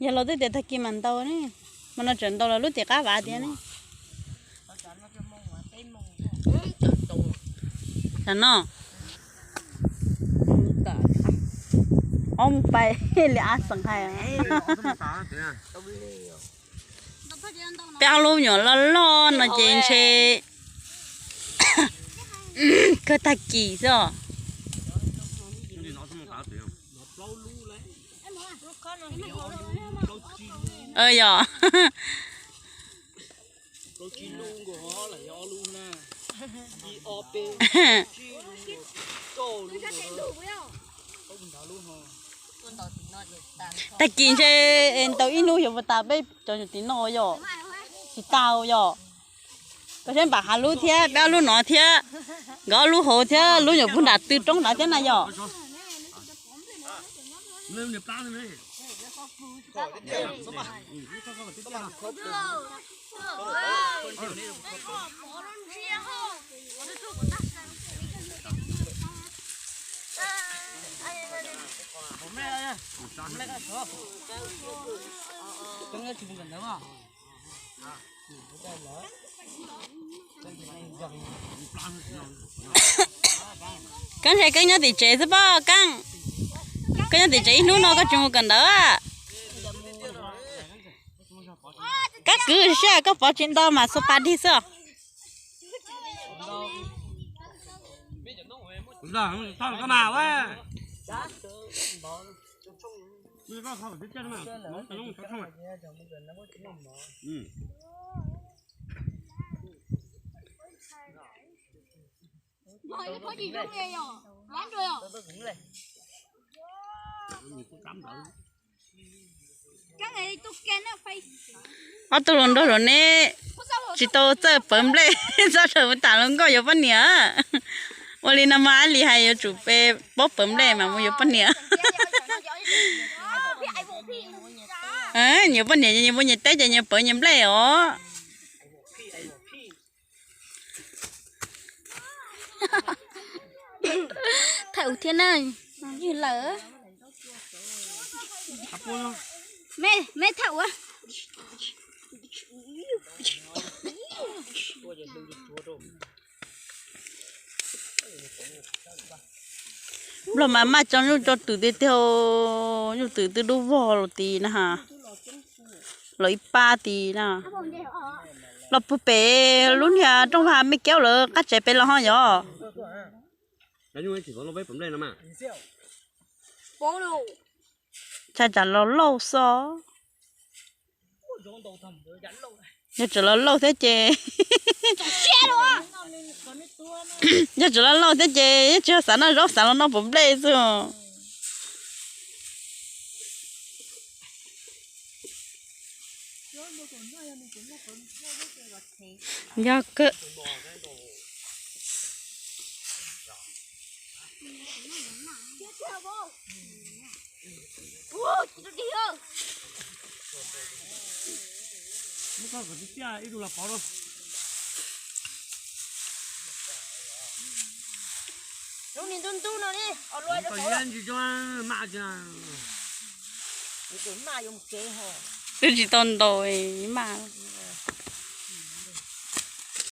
Yog los twb tias tag kis mam ntaus ne, mas no tseem ntaus los lub tim qab vav tiag ne. Tam no ob mus pais li ab xeem hais. Peb ob lub nyuam loj loj no ces ntshe kawg tag kis xwb os. Yog. Tag kis ntshe ntaus ib hnub xyov puas tas peb cov nyuam tim no yom. Tsis tau yom. Koj saib npam hav lub thiab peb ob lub no thiab, nkawd ob lub hauv thiab lub nyuam puag nram tw roob nrad thiab na yom. Koj ntshe koj nyob tim tsev xwb pob Keeb. Koj nyob tim tsev ib hnub no koj tsis mus kawm ntawv. Kab kwv siab koj pov tsis nto mas xua pa dig xwb. Ob tug hluas nraug los neb tsis tau txawj pawv nplej, txhob raws mus tham hluas nkauj yuav poj niam. Ua li no mas Ab Lis hais yuav tsum pe paub pawv nplej mas mus yuav poj niam. Nyias poj niam nyias muaj nyias teb ces nyias pawv nyias nplej os. Thawj ua thiab na, ywg lawm. Me thawj ua. Nplog mas maj coj nyuj coj twm tiag tiag, nyuj twm twb dub vog los tid na, los ib pab tid na. Los puag pem lub niag rooj vag me kiab lawv qab tsev pem los ho yog. Tshaj tsam los lauj xwb. Yog tseem los lauj thiab ces, yog tseem los lauj thiab ces yeej tsis xav noj zaub, xav los noj puv nplej xwb. Yog kawg. Twb tsis tau ntaus maj.